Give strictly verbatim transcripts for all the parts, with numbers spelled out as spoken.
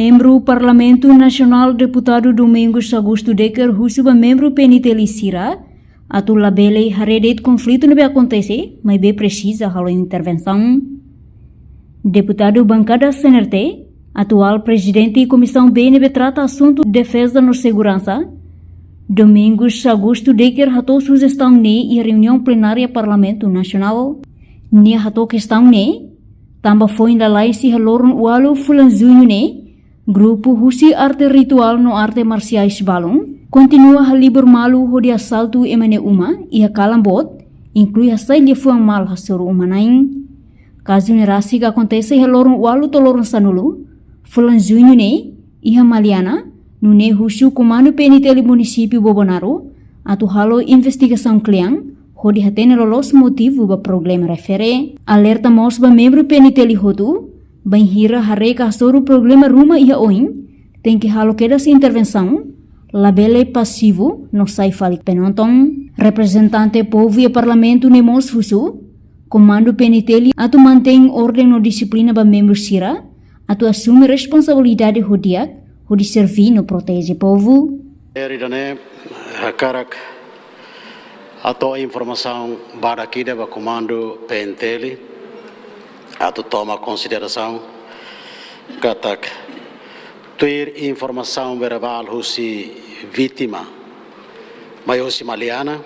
Membru Parlamentu Nasionál, Deputadu Domingos Augusto Decker, husu ba membru P N T L sira atu labele haree de'it konflitu ne'ebé akontese, maibé presiza halo intervensaun. Deputadu bankada C N R T, atuál prezidente Komisaun B ne'ebé trata asuntu defeza no seguransa, Domingos Augusto Decker, hato'o sujestaun ne'e iha reuniaun plenária Parlamentu Nasionál. Nia hato'o kestaun ne'e tanba foin lalais iha loron ualu fulan Juñu ne'e, grupu husi arte rituál no arte marsiais balun kontinua halibur malu hodi asaltu ema nia uma iha kalan boot, inklui hasai liafuan malu hasoru uma-na'in. Kazu ne'e rasik akontese iha loron ualu to'o loron sanulu fulan Juñu ne'e, iha Maliana, nune'e husu Komandu P N T L Munisípiu Bobonaro atu halo investigasaun kle'an hodi hatene loloos motivu ba problema refere. Alerta mós ba membru P N T L hotu, bainhira haree ka hasoru problema ruma iha oin, tenke halo kedas intervensaun, labele pasivu no sai fali penonton. Reprezentante povu iha Parlamentu ne'e mós husu Komandu P N T L atu mantein orden no dixiplina ba membru sira atu asume responsabilidade ho di'ak hodi serví no proteje povu. Eri dane hakarak hato'o informasaun badak ida ba Komandu P N T L atu toma konsiderasaun katak tuir informasaun verbál husi vítima mai husi Maliana,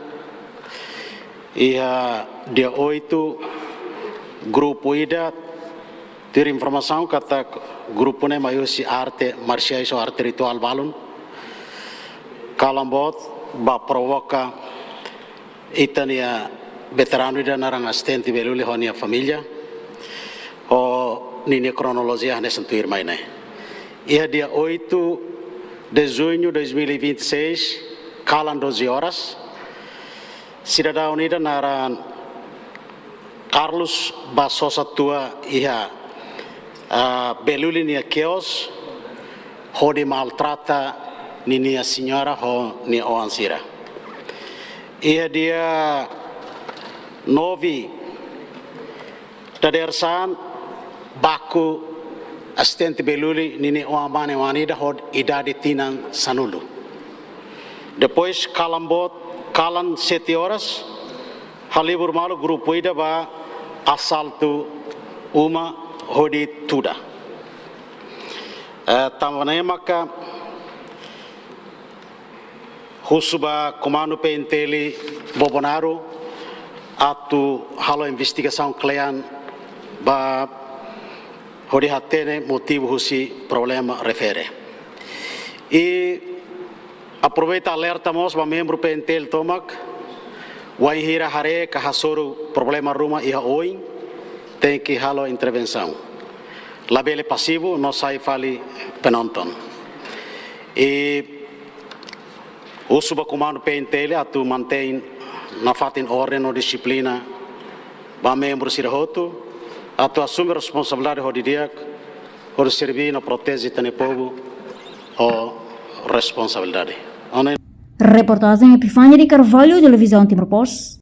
iha dia oitu, grupu ida tuir informasaun katak grupu ne'e mai husi arte marsiais ou arte rituál balun, kalan boot bá provoka ita-nia veteranu ida naran Asistente Beluli ho nia família, ho ninia kronolojia hanesan tuirmai ne'e. Iha dia oito de junho de dois mil e vinte e seis, kalan doze horas, sidadaun ida naran Carlos bá sosa tua iha, ah, Beluli nia kios, hodi maltrata ninia señora ho nia oan sira. Iha dia nove dadeer-saan, baku Asistente Beluli ninia oan-mane oan ida ho idade tinan sanulu. Depois, kalan boot, kalan sete horas, halibur malu grupu ida bá asaltu uma hodi tuda. Eh, tanba ne'e maka husu ba Komandu P N T L Bobonaro atu halo investigasaun kle'an bá hodi hatene motivu husi problema refere. I aproveita alerta mós ba membru P N T L tomak, wainhira haree ka hasoru problema ruma iha oin, tenke halo intervensaun. Labele pasivu no sai fali penonton. I husu ba Komandu P N T L atu mantein nafatin orden no dixiplina ba membru sira hotu, atu asume responsabilidade ho di'ak, hodi serví no proteje ita-nia povu ho responsabilidade. Ane- Reportajen Epifania de Carvalho, Televizaun Timor Post.